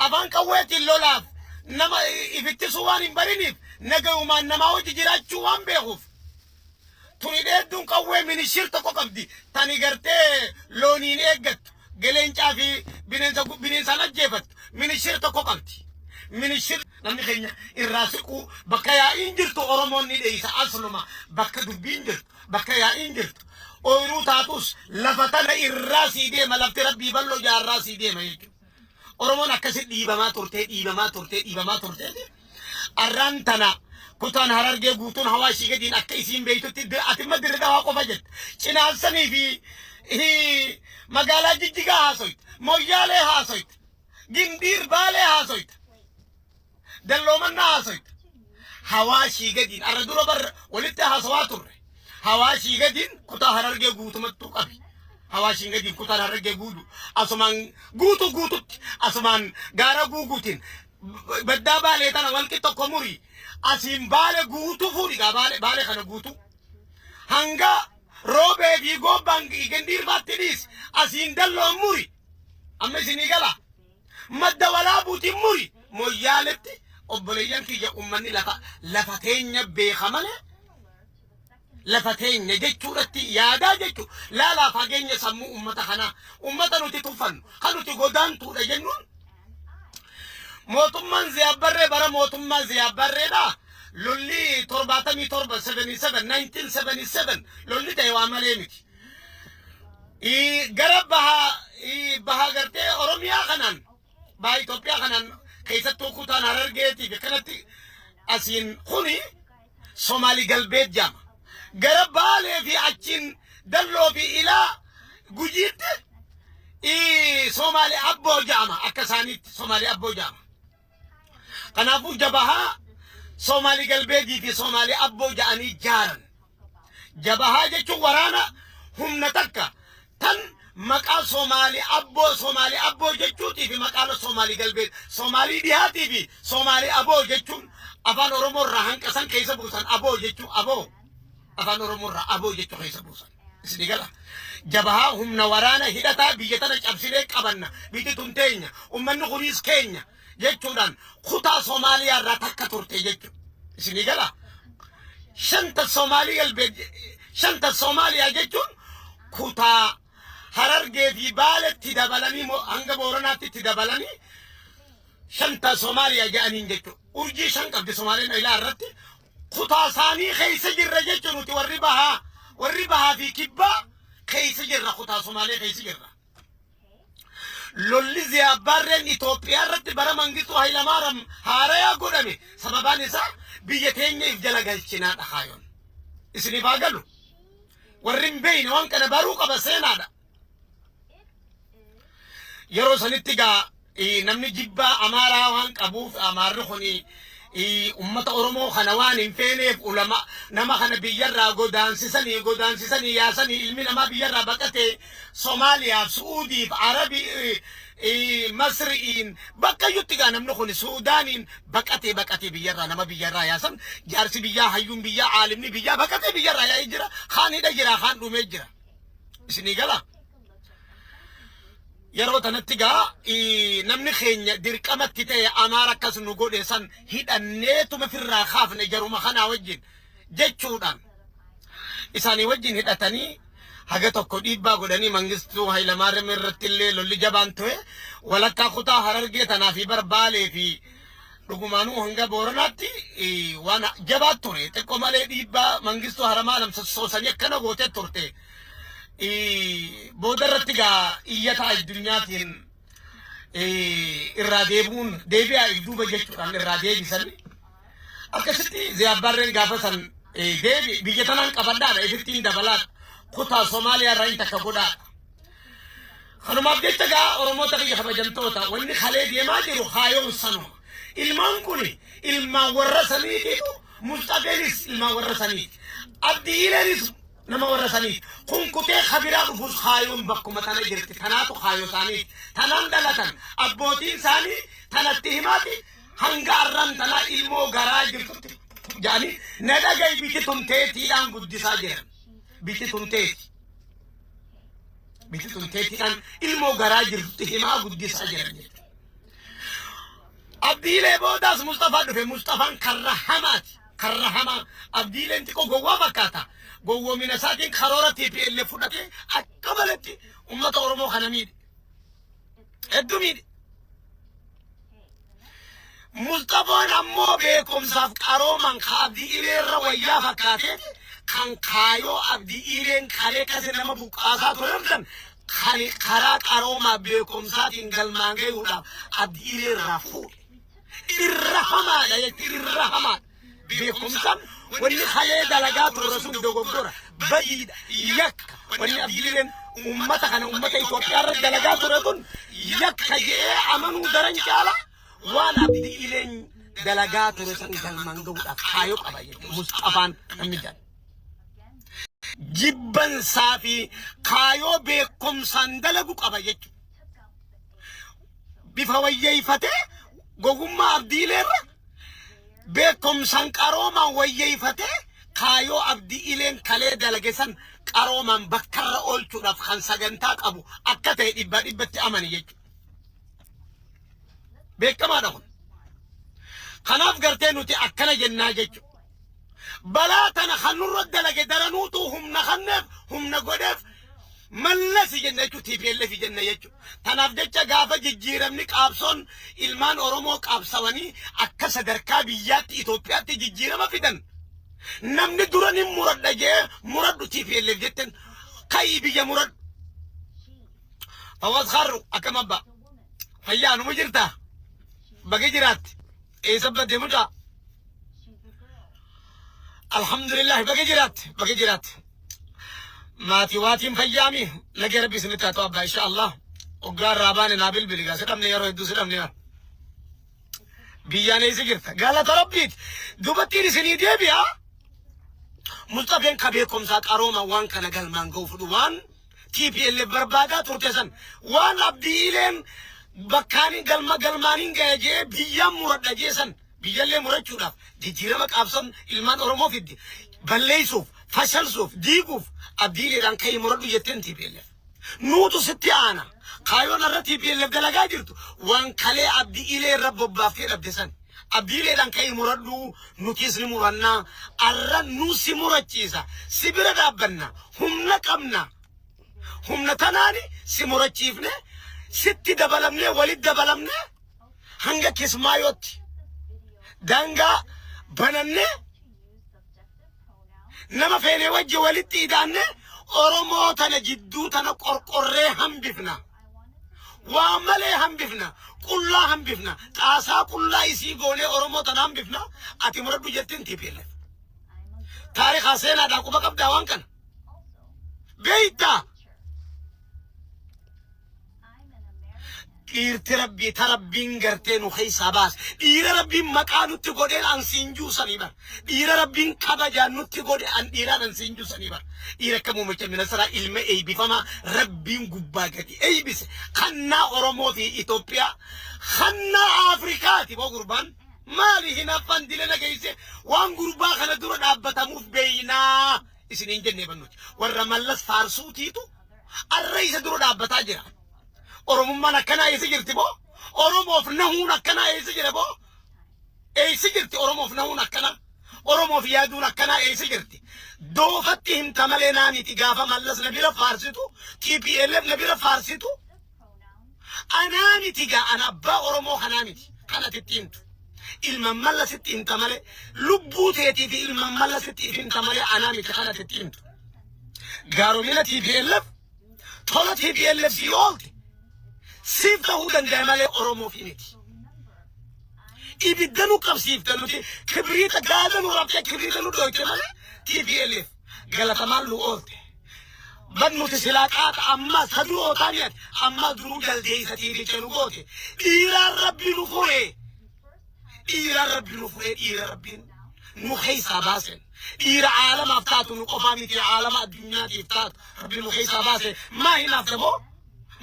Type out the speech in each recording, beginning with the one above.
Afaan qawweetiin lolaaf nama ifittisuu waan hin bariniif, nagayumaan namaa wajji jiraachuu waan beekuuf. Tuni dheedduun qawwee minishir tokko qabdi. Tani gartee looniin eeggattu. Geleencaa fi bineensa bineensaan ajjeefattu. Minishir tokko qabdi. Minishir namni keenya irraa siquu, bakka yaa'iin jirtu Oromoon ni dheeysa, asluma bakka dubbiin jirtu, bakka yaa'iin jirtu. Ooyiruu taatus lafa tana irraa sii deema, lafti rabbii bal'oo jaarraa sii deema jechuudha. Oromoon akkasi dhiibamaa turtee, dhiibamaa turtee, dhiibamaa turtee, arraan tana kutaan Harargee guutuun Hawaashii gadiin akka isiin beeytutti, ati imma Dirre Dhawaa qofa jette. Cinaassanii fi magaalaa Jijjigaa haasoyta. Moyyaalee haasoyta. Gindiir Baalee haasoyta. Dalloomannaa haasoyta. Hawaashii gadiin arra dura barra walitti haasawaa turre. Hawaashii gadiin kutaa Harargee guutumattuu qabi. Hawaashiin gadiin kutaan Harargee guutu asumaan guutuu guututti, asumaan gaara guuguutiin baddaa Baalee tana walqi tokko muri, asiin Baale guutuu fuudhi gaa, Baale Baalee kana guutuu hanga Roobee fi Goobbaan Gendiirfaatti dhiis, asiin Dalloon muri, amma isinii gala, Madda Walaabuutiin muri Moyyaaletti. Obboleeyyan kiyya, ummanni lafa teenya beeka malee lafa teenya jechuudhatti yaadaa jechu. Laalaa fageenya sammuu ummata kanaa, ummata nuti tuffannu, kan nuti godaantuudha jennuun. Mootummaan Ziyaabbarree, bara mootummaa Ziyaabbarreedha, lolli 77, 77, 1977 lolli ta'e waa malee miti. Gara baha gartee Oromiyaa kanaan, baha Itoophiyaa kanaan, keessattuu kutaan Harargeetii fi kanatti asiin kuni Somaalii Galbeet jedhama. Gara Baalee fi achiin Dalloo fi ilaa Gujiitti Somaalee Abboo jedhama, akka isaaniitti Somaalee Abboo jedhama. Kanaafuu jabahaa Somaalii Galbeetii fi Somaalee Abboo jedhanii jaaran. Jabahaa jechuun waraana humna takka tan maqaa Somaalii Abboo, Somaalii Abboo jechuutii fi maqaa Somaalii Galbeet, Somaalii dhihaatii fi Somaalii Aboo jechuun afaan Oromoo irraa hanqasan keessa buusan. Aboo jechuu, Aboo afaan Oromoo irraa Aboo jechuu keessa buusan. Isinii gala. Jabahaa humna waraana hidhataa biyya tana cabsinee qabanna, biyyi tun teenya, ummanni kunis keenya jechuudhaan kutaa Somaaliyaa irraa takka turte jechuudha. Isinii gala. Shanta Somaalii Galbeet, shanta Somaaliyaa jechuun kutaa Harargee fi Baaletti dabalanii, hanga Booranaatti itti dabalanii shanta Somaaliyaa jedhaniin jechuudha. Urjii shan qabdi Somaaleen ilaa irratti. Kutaa isaanii keessa jirra jechuun nuti warri bahaa fi kibbaa keessa jirra, kutaa Somaalee keessa jirra. Lolli Ziyaabbaarreen Itoophiyaa irratti bara Mangistuu Hayilamaariyaam haarayaa godhame sababaan isaa biyya teenya if jala galchinaadha kaayoon. Isiniif haa galu. Warri hin beekne waan kana baruu qaba, seenaadha. Yeroo sanitti gaa namni jibbaa Amaaraa waan qabuuf, Amaarri kun ummata Oromoo kana waan hin feeneef, ulama nama kana biyyarraa godaansisanii, godaansisanii yaasanii, ilmi namaa biyyarraa baqatee Somaaliyaaf, Su'uudiif, Arabii, Masri'iin, bakka iyyutti gaa namni kun Suudaaniin baqatee baqatee biyyarraa nama biyyarraa yaasan. Jaarsi biyyaa, hayyuun biyyaa, aalimni biyyaa baqatee biyyarraa yaa'ee jira. Kaan hidha jira, kaan dhumee jira. Isinii galaa? Yeroo tanatti gaa namni keenya dirqamatti ta'e, Amaara akkas nu godhe san hidhanneetuma firraa kaafne jaruma kanaa wajjin jechuudhaan isaanii wajjin hidhatanii haga tokko dhiibbaa godhanii Mangistuu Hayilamaariyaam irratti illee lolli jabaan ture. Walakkaa kutaa Harargee tanaa fi Barbaalee fi dhugumaanuu hanga Booranaatti waan jabaa ture. Xiqqoo malee dhiibbaa Mangistuu Hayilamaariyaam sossoosanii akkana gootee turte. Booda irratti gaa iyyata addunyaatiin irraa deebi'uun, deebi'aa if duuba jechuudhaan irraa deebisan. Akkasitti Ziyaabbaarreen gaafa san deebi biyya tanaan qabadhaadha, ifittiin dabalaadha, kutaa Somaaliyaa irraa hin takka godhaadha. Kanumaaf jecha gaa Oromoota kiyya kabajamtoota, wanni kalee deemaa jiru kaayoon sanuma. Ilmaan kun ilmaan warra saniitiitu, Musxafeenis ilmaan warra saniiti. Abdiilenis nama warra saniiti. Kun kutee kabiraa dhufus kaayoon bakkuma tana jirti. Tanaatu kaayoo isaaniiti. Tanaan dhalatan abbootiin isaanii tanatti himaati hanga arraan tanaa ilmoo garaa jirtutti jedhanii na dhagayi, biti tumteetiidhaan guddisaa jiran. Biti tumteeti. Biti tumteetiidhaan ilmoo garaa jirtutti himaa guddisaa jiran jechuudha. Abdiilee boodaas Musxafaa dhufe. Musxafaan karra hamaati. Karra hamaa. Abdiileen xiqqoo gowwaa fakkaata. Gowwoomina isaatiin karoora TPLF fudhatee akka maletti uummata Oromoo kana miidhe. Hedduu miidhe. Musxafaan ammoo beekumsaaf qaroomaan ka Abdii Ilee irra wayyaa fakkaateeti kan kaayoo Abdii Ileen kalee kase nama buqqaasaa ture argan kan karaa qaroomaa beekumsaatiin galmaan gayuudhaaf Abdii Ilee irraa fuudhe. Irra hamaadha jechuudha irra hamaadha. Beekumsaan wanni kalee dalagaa ture sun dogoggora badiidha yakka wanni Abdii Ileen uummata kana uummata Itoophiyaa irra dalagaa ture kun yakka jedhee amanuu daran caala waan Abdii Ileen dalagaa ture san galmaan gahuudhaaf kaayoo qaba jechuudha Musxafaan namni jedhan. Jibbansaa fi kaayoo beekumsaan dalagu qaba jechuudha. Bifa wayyeeffatee gogummaa Abdii Ileerra beekumsaan qaroomaan wayyeeffatee kaayoo Abdii Ileen kalee dalage san qaroomaan bakkarra oolchuudhaaf kan sagantaa qabu akka ta'e dhibbaa dhibbatti amane jechuudha. Beekamaadha kun. Kanaaf gartee nuti akkana jennaa jechuudha. Balaa tana kan nurra dalage daranuutu humna kanneef humna godheef Mallasi jenna jechuudha TPLF jenna jechuudha. Tanaaf jecha gaafa jijjiiramni qaabsoon ilmaan Oromoo qaabsawanii akka sadarkaa biyyaatti Itoophiyaatti jijjiirama fidan namni dura ni muradha jee muradhu TPLF jetten ka'ii biyya muradhu. Fawaz Kharru akkam abbaa fayyaa numa jirtaa baga jiraatti eessa badde mucaa alhamdulillah baga jiraatti baga jiraatti maatii waatiin fayyaami nagee rabbi isinitti haa ta'u abbaa insha Allah hoggaa irraa baane naa bilbili gaa sidhamne yeroo hedduu sidhamne yaa biyyaan eessa jirta galata rabbiiti dubattiin isinii deebi'a Musxafeen ka beekumsaa qarooma waan kana galmaan ga'u fudhu waan TPLF barbaadaa turte san waan Abdii Ileen bakkaanii galma galmaaniin gaya jee biyyaan muradha jee san biyyallee murachuudhaaf jijjiirama qaabsan ilmaan Oromoo fiddi balleessuuf fashalsuuf diiguuf Abdii Ileedhaan ka'ii muradhu jetteen TPLF. Nuutu sitti aana. Kaayoon irra TPLF dalagaa jirtu waan kalee Abdii Ilee irra bobbaaftee dhabde san. Abdii Ileedhaan ka'ii muradhu nutis ni murannaa arra nu si murachiisa si bira dhaabbanna humna qabna humna tanaani si murachiifne sitti dabalamne walitti dabalamne hanga Kismaayootti daangaa bananne nama feene wajji walitti idaanne Oromoo tana jidduu tana qorqorree hambifna. Waa malee hambifna. Qullaa hambifna. Xaasaa qullaa isii goonee Oromoo tana hambifna. Ati muradhu jettiin TPLF. Taarikaa seenaadhaa quba qabdaa waan kana. Beeytaa. Dhiirti Rabbii ta Rabbiin gartee nu keessaa baase. Dhiira Rabbiin maqaa nutti godheen an siin juusanii bar. Dhiira Rabbiin kabajaan nutti godhe an dhiiraan an siin juusanii bar. Dhiira akka muummicha ministeeraa ilma eeybifamaa Rabbiin gubbaa gadi eeybise. Kannaa Oromoo fi Itoophiyaa. Kannaa Afrikaati boo gurbaan. Maali hinaaffaan dila nageesse waan gurbaa kana dura dhaabbatamuuf beeynaa isiniin jennee bannuti. Warra Mallas faarsuutiitu arra isa dura dhaabbataa jira. Oromummaan akkanaa eessa jirti boo? Oromoof nahuun akkanaa eessa jira boo? Eessa jirti Oromoof nahuun akkanaa? Oromoof yaaduun akkanaa eessa jirti? Doofatti himta malee naa miti gaafa Mallas na bira faarsitu, TPLF na bira faarsitu. Anaa miti gaa ana abbaa Oromoo kanaa miti kan ati itti himtu. Ilma Mallasitti himta malee lubbuu teetii fi ilma Mallasitti himta malee anaa miti kan ati itti himtu. Gaaromina TPLF tola TPLF sii oolte siif ta'uu danda'a malee Oromoof miti. Ibidda nu qabsiifte nuti kibriita gaada nu rabte kibriita nu dhoyte malee TPLF galatamaan nu oolte. Bad nuti silaa qaata ammas ta duroo taani ati ammas duruu jaldeessa tiiticha nu goote. Dhiiraan rabbi nu fure. Dhiiraan rabbi nu furee dhiira rabbiin nu keessaa baasen. Dhiira aalamaaf taatu nu qofaa miti aalama addunyaatiif taatu rabbi nu keessaa baase maa hinaafta moo?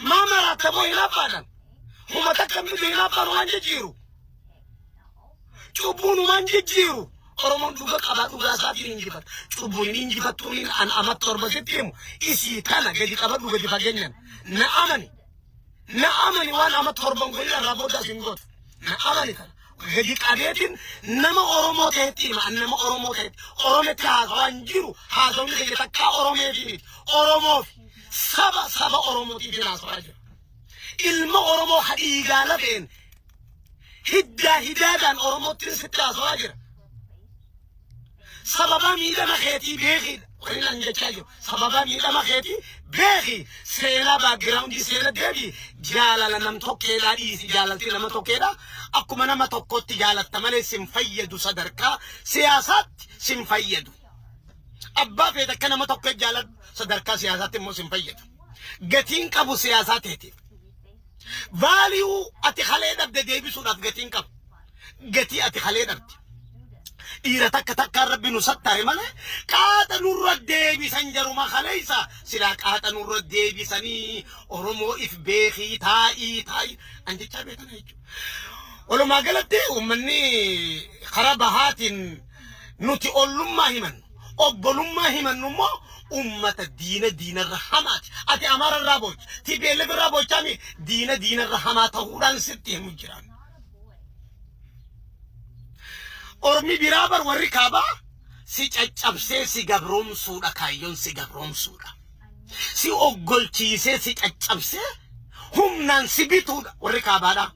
Maa maraatta moo hinaaffaadhaan? Huma takka miti hinaaffaan waan jijjiiru. Cubbuun waan jijjiiru. Oromoon dhuga qabaa dhugaa isaatiin injifata. Cubbuun hin injifattuun an ama 7 sitti himu isii tana gadi qabadhu gadi fageenyan. Na amani. Na amani waan ama torban godhin irraa booda isin gootu. Na amani tana. Gadi qabeetiin nama Oromoo ta'etti hima. An nama Oromoo ta'etti. Orometti haasawaa hin jiru. Haasawni kiyya takkaa Oromeetii miti. Oromoof saba saba Oromootiifin haasawaa jira. Ilma Oromoo ka dhiigaa lafeen hiddaa hidaadhaan Oromootti sitti haasawaa jira. Sababa miidhama keetii beekiidha. Wani an jechaa jiru. Sababa miidhama keetii beeki. Seenaa background seena deebi. Jaalala nam tokkeedhaa dhiisi. Jaalalti nama tokkeedha. Akkuma nama tokkotti jaalatta malee sin fayyadu sadarkaa siyaasaatti sin fayyadu. Abbaa feete akka nama tokko jaaladhu sadarkaa siyaasaatti immoo sin fayyadu. Gatiin qabu siyaasaa teetiif. Value ati kalee dhabde deebisuudhaaf gatiin qabu. Gatii ati kalee dhabde. Dhiira takka takkaan rabbi nu sattare malee qaaxa nurra deebisan jaruma kaleessa silaa qaaxa nurra deebisanii Oromoo if beekii taa'ii taa'ii an jechaa beekana jechuudha. Walumaa galatti uummanni karaa bahaatiin nuti ollummaa himannu obbolummaa himannu immoo ummata diina diinarra hamaati. Ati Amaara irraa boocha TPLF irraa boochaami diina diinarra hamaa ta'uudhaan sitti himu jiraan. Ormi biraa bar warri kaabaa si caccabsee si gabroomsuudha kaayyoon si gabroomsuudha. Si oggolchiisee si caccabsee humnaan si bituudha warri kaabaadha.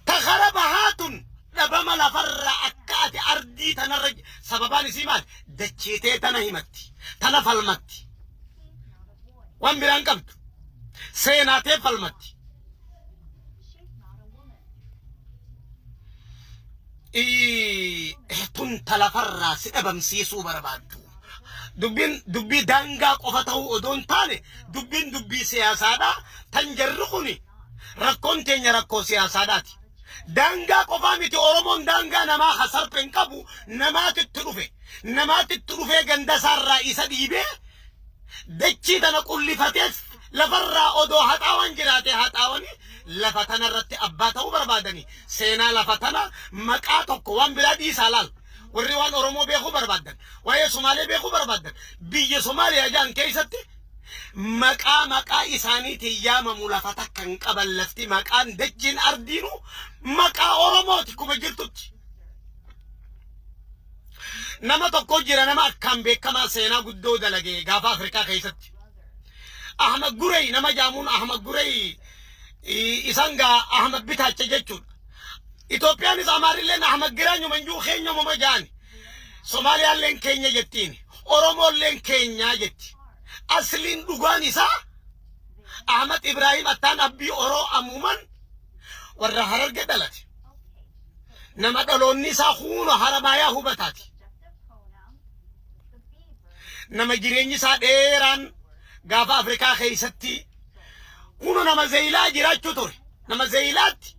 Ta kara bahaatun dhabama lafarra akka ati ardii tanarra sababaan isii maali? Dachiitee tana himatti. Tana falmatti. Waan biraan qabdu. Seenaatee falmatti. Tun ta lafarraa si dhabamsiisuu barbaaddu. Dubbiin dubbii daangaa qofa ta'uu odoo hin taane dubbiin dubbii siyaasaadha. Tan jarri kuni rakkoon teenya rakkoo siyaasaadhaati. Daangaa qofaa miti Oromoon daangaa namaa hasarpe hin qabu namaatu itti dhufe. Namaatu itti dhufee ganda isaarraa isa dhiibee dachii tana qullifatees lafarraa odoo haxaawan jiraate haxaawanii lafa tana irratti abbaa ta'uu barbaadanii seenaa lafa tana maqaa tokko waan biraa dhiisaa laal warri waan Oromoo beekuu barbaadan waa'ee Somaalee beekuu barbaadan biyya Somaaliyaa jaan keessatti maqaa maqaa isaaniitiin yaamamu lafa takka hin qaban lafti maqaan dachiin ardiinu maqaa Oromooti kuma jirtutti. Nama tokko jira nama akkaan beekamaa seenaa guddoo dalage gaafa Afrikaa keessatti. Ahmad Gurey nama jaamuun Ahmad Gurey isaan gaa Ahmad Bitaacha jechuudha. Itoophiyaanis Amaarilleen Ahmad Giraanyuma hin jiru keenyumuma jaani. Somaaliyaalleen keenya jettiin. Oromoolleen keenyaa jetti. Asliin dhugaan isaa Ahmad Ibrahim Attaan Abbii Oroo Amuuman warra Hararge dhalate. Nama dhaloonni isaa kuuno Haramaayaa hubataati. Nama jireenyi isaa dheeraan gaafa Afrikaa keessatti kuno nama Zeeyilaa jiraachuu ture. Nama Zeeyilaatti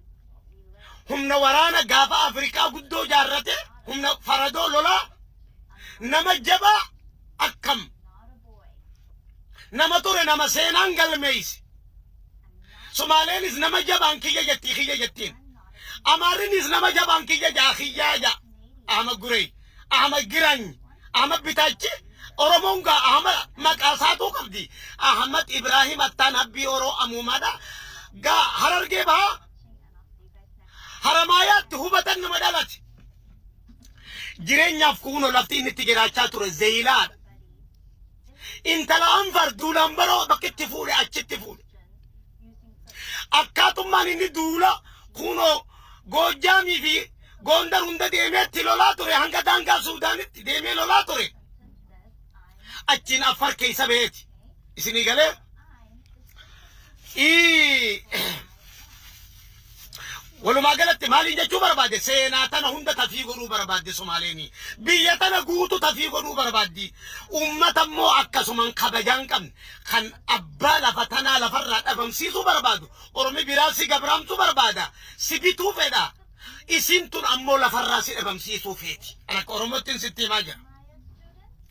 humna waraana gaafa Afrikaa guddoo jaarrate humna faradoo lolaa nama jabaa akkam nama ture nama seenaan galmeeyse. Somaaleenis nama jabaan kiyya jettii kiyya jettiin. Amaarinis nama jabaan kiyya jaa kiyyaa jaa. Ahmad Gurey, Ahmad Girany, Ahmad Bitaachi, Oromoon gaa Ahmad maqaa isaatuu qabdi. Ahmad Ibrahim Attaan Habbii Oroo Amuumaadha. Gaa Harargee bahaa Haramaayaatti hubatan nama dhalate. Jireenyaaf kuunoo lafti inni itti jiraachaa ture Zeeyilaadha. Intala Anfar duulaan baroo bakki itti fuudhe achitti fuudhe. Akkaatummaan inni duula kunoo Goojjaamii fi Goondar hunda deemee itti lolaa ture hanga daangaa Suudaanitti deemee lolaa ture. Achiin Affar keessa ba'eeti. Isinii galee? Walumaa galatti maaliin jechuu barbaade seenaa tana hunda tafii godhuu barbaadde Somaaleeni. Biyya tana guutu tafii godhuu barbaaddi. Uummata immoo akkasumaan kabajaa hin qabne kan abbaa lafa tanaa lafarraa dhabamsiisuu barbaadu Oromi biraa si gabraamsuu barbaada si bituu fedha. Isiin tun ammoo lafarraa si dhabamsiisuu feeti. An akka Oromootti sitti himaa jira.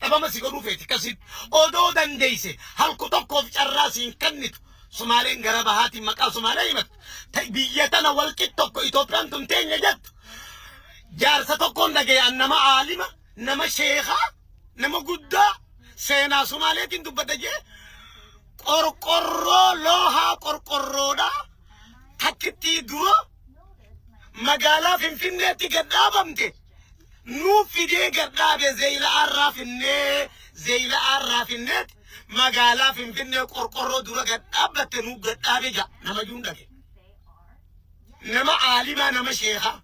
Dhabama si godhuu feeti akkasitti odoo dandeesse halku tokkoof carraa siin kennitu. Somaaleen gara bahaatiin maqaa Somaalee himattu. Biyya tana walqix tokko Itoophiyaan tun teenya jettu. Jaarsa tokkoon dhagaye an nama aalima, nama sheekaa, nama guddaa seenaa Somaaleetiin dubbata jee qorqorroo loohaa qorqorroodha takkittii dura Magaalaa Finfinneetti gad dhaabamte nuuf fidee gad dhaabe. Zeeyila'aarraa finnee, Zeeyila'aarraa finneet magaalaa Finfinnee qorqorroo dura gad dhaabbatte nuuf gad dhaabe ja'a nama juun dhage. Nama aalimaa, nama sheekaa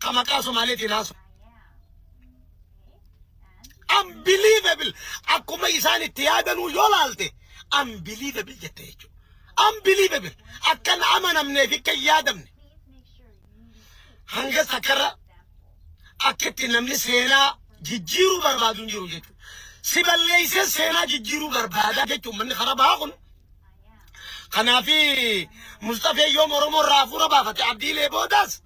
ka maqaa Somaaleetiin haasu. Unbelievable! Akkuma isaan itti yaadanuu yoo laalte unbelievable jette jechuudha. Unbelievable! Akkan amanamneef akka hin yaadamne. Hanga sakkarra akka itti namni seenaa jijjiiruu barbaadu hin jiru jechuudha. Si balleessee seenaa jijjiiruu barbaada jechuun manni karaa bahaa kun. Kanaafi Mustafee yoom Oromoo irraa hafuura baafate? Abdiilee boodaas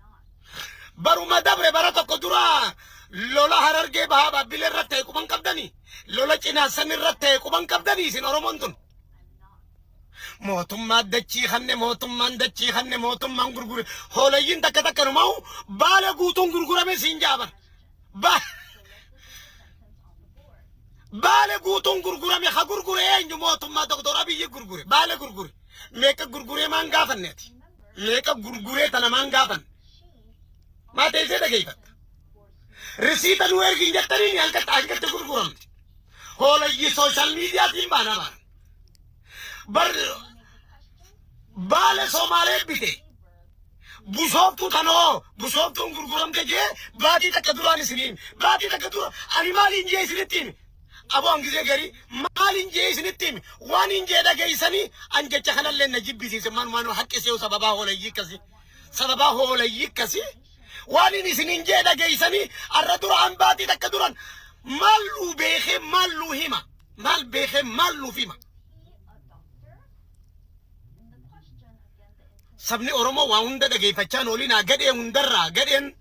baruma dabre, bara tokko dura lola Harargee Bahaa Baabbilee irratti ta'e quban qabdanii, lola Cinaassan irratti ta'e quban qabdanii? Isin Oromoon tun mootummaan dachii kanne, mootummaan dachii kanne, mootummaan gurgure. Hoolayyiin takka takka numaa'u baala guutuun gurgurame siin jaabar. Baale guutuun gurgurame. Ha gurgure eenyu? Mootummaa Doktor Abiyyi gurgure. Baale gurgure. Meeqa gurguree maan gaafanne ati? Meeqa gurguree tana maan gaafanne? Maa teessee dhageeffatta? Risiita nu ergin jettaniin halkatti halkatti gurguramte. Hoolayyi social mediatiin baana baana. Bar Baale Somaalee bite. Bushooftuu tanoo Bushooftuun gurguramte jee baatii takka duraan isiniin, baatii takka dura ani maaliin jee isinitti hime? Aboo, an gizee garii maaliin jee isinitti hime? Waan hin jee dhageessanii an jecha kanallee na jibbisiise. Maanumaan haqqisee sababaa hoolayyii akkasii, sababaa hoolayyii akkasii waan hin isiniin jee dhageessanii. Arra dura an baatii takka duran maal luu beekee, maal luu hima, maal beekee, maal luuf hima? Sabni Oromoo waa hunda dhageeffachaan oolinaa. Gadhee hundarraa gadheen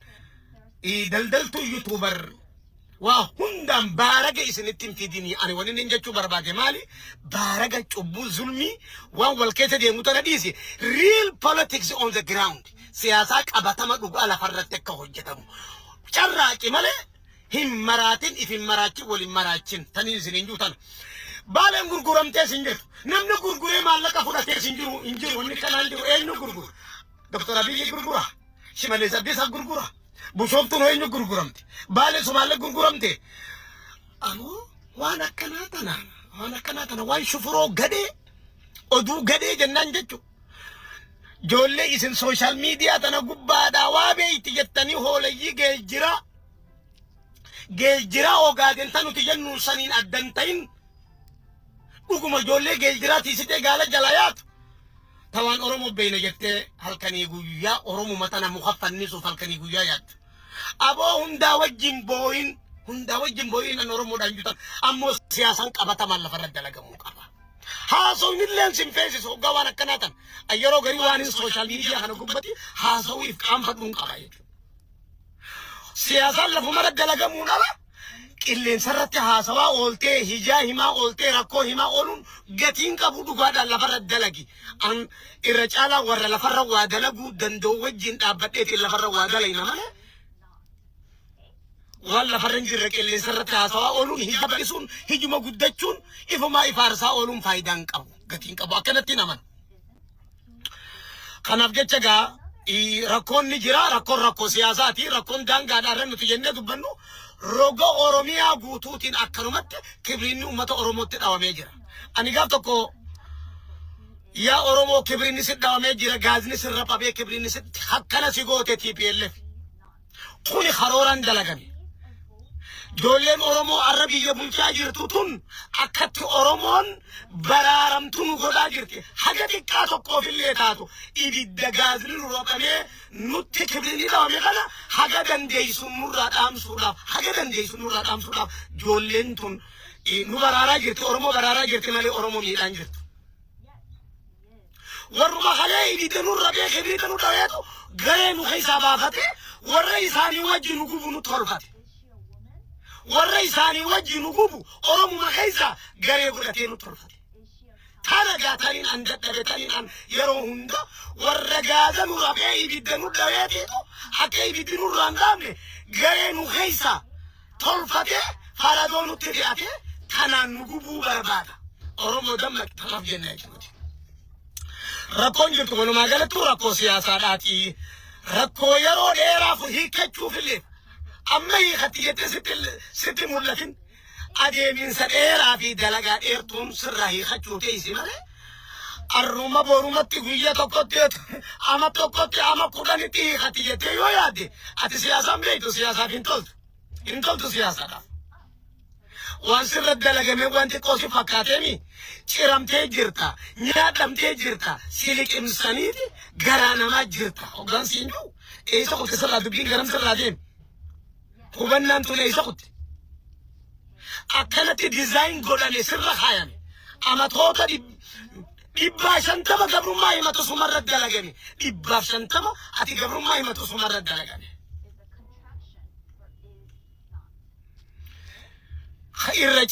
daldaltuu YouTuber waa hundaan baaraga isinitti hin fidini. Ani wani inni jechuu barbaade maali? Baaraga cubbuu zulmii waan wal keessa deemu tana dhiisi. Real politics on the ground, siyaasaa qabatama dhugaa lafarratti akka hojjetamu carraaqi malee hin maraatin, if hin maraachin, wal hin maraachin. Taniin isin hin jiru tana. Baaleen gurguramtees hin jirtu. Namni gurguree maallaqa fudhatees hin jiru, hin jiru. Wanni kanaan jiru eenyu gurgura? Doktor Abiyyi gurgura? Shimallis Abdiisaa gurgura? Bushooftuun eenyu gurguramte? Baalee Somaalee gurguramte? Ammoo waan akkanaa tana, waan akkanaa tana, waan shufuroo gadhee, oduu gadhee jennaan jechuudha. Ijoollee isin social media tana gubbaadhaa waa beeyti jettanii hoolayyii geejjiraa geejjiraa Ogaaden tan nuti jennuun saniin addan ta'in, dhuguma ijoollee geejjiraa tiisitee gaala jala yaatu tawaan Oromoo beeyna jettee halkanii guyyaa Oromuma tana muka fannisuuf halkanii guyyaa yaaddu. Aboo, hundaa wajjin boo'in, hundaa wajjin boo'in. An Oromoodhaan jutan ammoo siyaasaan qabatamaan lafarra dalagamuu qaba. Haasawni illee sin feesisu hoggaa waan akkanaa tan. Yeroo garii waan hin social media kana gubbatti haasawuuf qaanfadhuun qaba jechuudha. Siyaasaan lafumarra dalagamuun ala qilleensarratti haasawaa ooltee, hijaa himaa ooltee, rakkoo himaa ooluun gatiin qabu. Dhugaadhaan lafarra dalagi. An irra caalaa warra lafarra waa dalaguu danda'u wajjin dhaabbadheetiin lafarra waa dalayna malee waan lafarra hin jirre qilleensarratti haasawaa ooluun, hijaa bal'isuun, hijuma guddachuun, ifumaa ifaarsaa ooluun faayidaa hin qabu, gatiin qabu akkanatti naman. Kanaaf jecha gaa rakkoon ni jira. Rakkoon rakkoo siyaasaati. Rakkoon daangaadhaa irra nuti jennee dubbannu roga Oromiyaa guutuutiin akkanumatti kibriinni uummata Oromootti dhawamee jira. Ani gaaf tokko yaa Oromoo, kibriinni si dhawamee jira, gaazni sirra qabee kibriinni si akkana si goote TPLF. Kuni karooraan dalagame. Ijoolleen Oromoo arra biyya bulchaa jirtu tun akkatti Oromoon baraaramtu nu godhaa jirti. Haga xiqqaa tokkoof illee taatu ibidda gaazni nu roqamee nutti kibrinni dhawame kana haga dandeessu nurraa dhaamsuudhaaf, haga dandeessu nurraa dhaamsuudhaaf ijoolleen tun nu baraaraa jirti. Oromoo baraaraa jirti malee Oromoo miidhaan jirtu. Warruma kalee ibidda nurra bee kibriita nu dhaweetu garee nu keessaa baafate, warra isaanii wajji nu gubu nu tolfate. Warra isaanii wajji nu gubu Oromuma keessa garee godhatee nu tolfate. Tana gaa taniin an dadhabe, taniin an yeroo hunda warra gaaza nu rabee ibidda nu dhaweetiitu akka ibiddi nurraa hin dhaamne garee nu keessa tolfate, faradoo nutti fe'ate, tanaan nu gubuu barbaada. Oromoo dammaqi, tanaaf jenna jechuudha. Rakkoon jirtu walumaa galattuu rakkoo siyaasaadhaati. Rakkoo yeroo dheeraaf hiikkachuufillee amma hiikatti jettee sitti mul'atin, adeeminsa dheeraa fi dalagaa dheertuun sirraa hiikachuu teessi malee, arruma borumatti, guyya tokkotti, ama tokkotti, ama 10tti hiikatti jettee yoo yaadde, ati siyaasaan beektu, siyaasaaf hin toltu, hin toltu siyaasaadhaaf. Waan sirra dalagame waan xiqqoo si fakkaateemi ciramtee jirta, nyaadhamtee jirta, si liqimsaniiti garaa namaa jirta. Hoggaan siin jiru eessa kutte sirraa dubbiin? Garam sirraa deemi? Hubannaan tun eessa kutte? Akkanatti design godhame sirra kaayame. Amatoota 150 gabrummaa himatu sumarra dalagame. 150 ati gabrummaa himatu sumarra dalagame. Is a contraction for is not. Irra